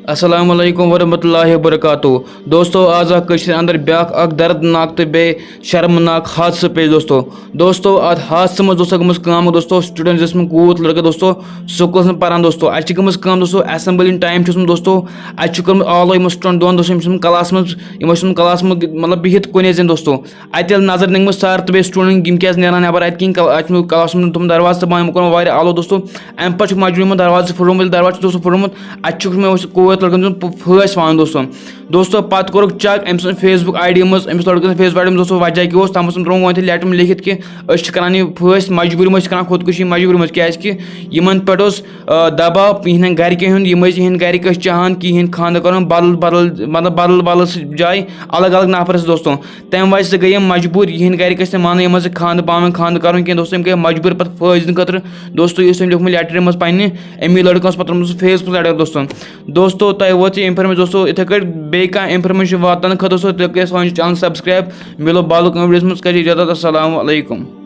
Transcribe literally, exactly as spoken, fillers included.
السلام علیکم ورحمۃ اللہ وبرکاتہ۔ دوستو، آز آو کٔشیٖرِ اندر بیٛاکھ اکھ دردناک تہٕ بیٚیہِ شرمناک حادثہٕ پیش۔ دوستو، دوستو، اتھ حادثہٕ منٛز دوستو گٔمٕژ کٲم، دوستو، student یُس مےٚ کوٗت لڑکہٕ دوستو سکوٗلس منٛز پران۔ دوستو، اتہِ چھِ گٔمٕژ کٲم، دوستو، assembly time چھُ اوسمُت۔ دوستو، اتہِ چھُ کوٚرمُت آلو یِمو student دۄن۔ دوستو، یِم چھِ class منٛز، یِم ٲسۍ class منٛز مطلب بِہِتھ کُنے زٔنۍ۔ دوستو، اتہِ ییٚلہِ نظر نِمٕژ سر تہٕ بیٚیہِ student یِم کیازِ نیران نٮ۪بر، اتہِ کِنۍ کل-، اتہِ چھُ class منٛز تِمن دروازٕ تہٕ بنٛد، یِمو کوٚر واریاہ آلو۔ دوستو، امہِ پتہٕ چھُکھ مجبوٗری یِمو دروازٕ پھُٹرومُت۔ ییٚلہِ دروازٕ چھُ دوستو پھُٹرومُت، اتہِ چھُکھ مےٚ اوس کوٗت لڑکن دیُن پ-، پھٲسۍ وَنُن۔ دوستو، دوستو، پتہٕ کوٚرُکھ check أمۍ سٕنٛز Facebook ID منٛز، أمِس لڑکہٕ سٕنٛز Facebook ID منٛز۔ دوستو، وجہ کیٛاہ اوس؟ تَتھ منٛز تِم ترٛوو وۄنۍ تہِ letter لیکھِتھ کہِ أسۍ چھِ کران یہِ پھٲسۍ، مجبوٗری منٛز چھِ کران خودکُشی، مجبوٗری منٛز، کیازِ کہِ یِمن پٮ۪ٹھ اوس، آ، دباو یِہنٛدٮ۪ن گرِکٮ۪ن ہُنٛد، یِم ٲسۍ یِہنٛدۍ گرِکۍ ٲسۍ چاہان کہِ یِہنٛد خانٛدر کرُن بدل بدل، مطلب بدل بدل سٕے جایہِ، الگ الگ نفرس سۭتۍ۔ دوستو، تَمہِ وجہ سۭتۍ گٔے یِم مجبوٗر، یِہنٛدۍ گرِکۍ ٲسۍ نہٕ مانان یِمن سۭتۍ خانٛدر پانہٕ ؤنۍ خانٛدر کرُن کینٛہہ۔ دوستو، یِم گٔے مجبوٗر پتہٕ پھٲسۍ دِنہٕ خٲطرٕ۔ دوستو، یُس أمۍ لیوٗکھمُت letter منٛز پننہِ، اَمی لڑکہٕ اوس پتہٕ ترٛوومُت سُہ Facebook پٮ۪ٹھ۔ دوستو، دوستو، تۄہہِ ووت یہِ information۔ دوستو، یِتھے کٲٹھۍ بیٚیہِ کانٛہہ information واتناونہٕ خٲطرٕ، دوستو، تُہۍ کٔرِو سون channel subscribe۔ مِلو باقٕے videos منٛز، کٔرِو اجازت۔ السلام علیکم۔